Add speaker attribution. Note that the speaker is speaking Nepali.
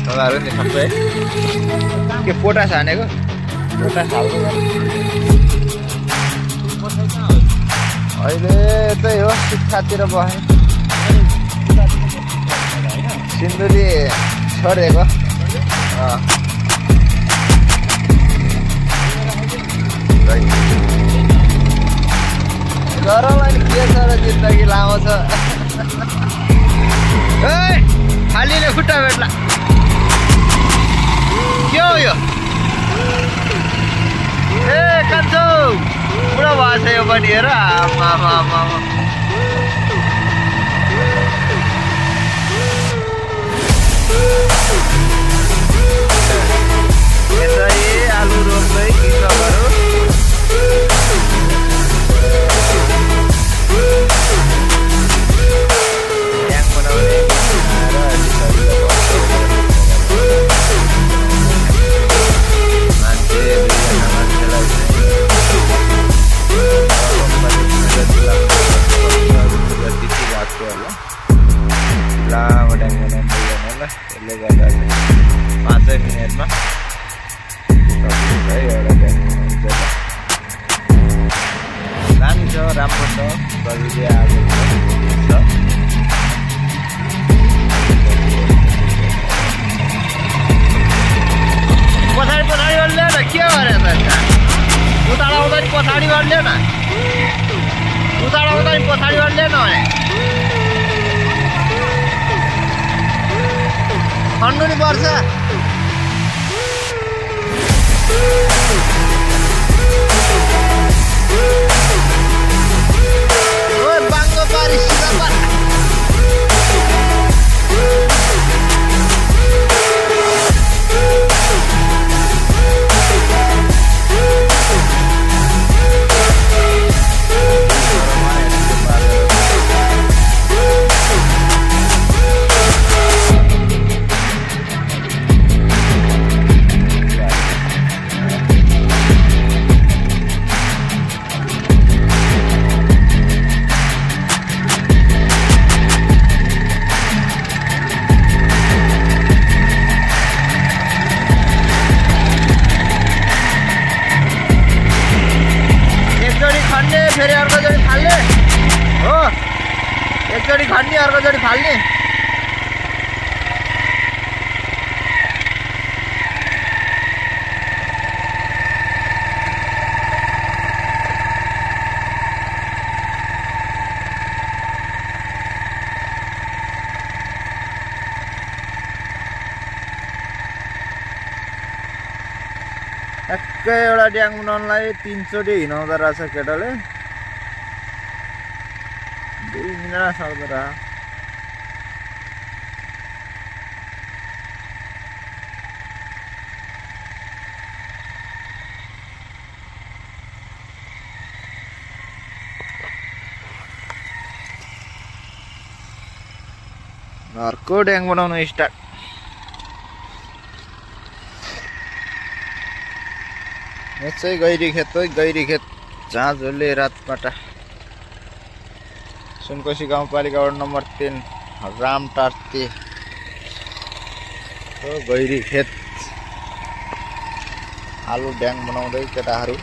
Speaker 1: तपाईँहरू नि सबै के पोटास हानेको पोटास हाल्नु अहिले त्यही हो शिक्षातिर बसेँ सिन्धुली छोडेको गरममा नि के छ र जिन्दगी लामो छ खालीले खुट्टा भेट्ला के हो यो ए कान्छो पुरा भएको छ यो पनि हेर आमा यसरी आलु रोप्दै कृषकहरू ड्याङ बनाउने लामो ड्याङ बनाउँदैन ल यसले गर्दा 5 मिनेटमा एउटा ड्याङ बनाउँछ दामी छ राम्रो छ गरीले आएको छ पछाडि ओर्ले न के गरे त उतार आउँदा नि पछाडि ओर्ले न उतार आउँदा नि पछाडि ओर्ले न खन्नु नि पर्छ बाङ्गो पारी सिधा पार फेरि अर्को जोडी फाल्ने हो एक जोडी खन्ने अर्को जोडी फाल्ने एकै एउटा ड्याङ बनाउनलाई 3 चोटि हिँडाउँदो रहेछ केटाले 2 मिनट सक्दो रह अर्को ड्याङ बनाउन स्टार्ट यसै गैरी खेत जहाँ झोले रातपाटा सुनकोशी गाउँपालिका वार्ड नम्बर 3 रामटारती गैरी खेत आलु ड्याङ बनाउँदै केटाहरू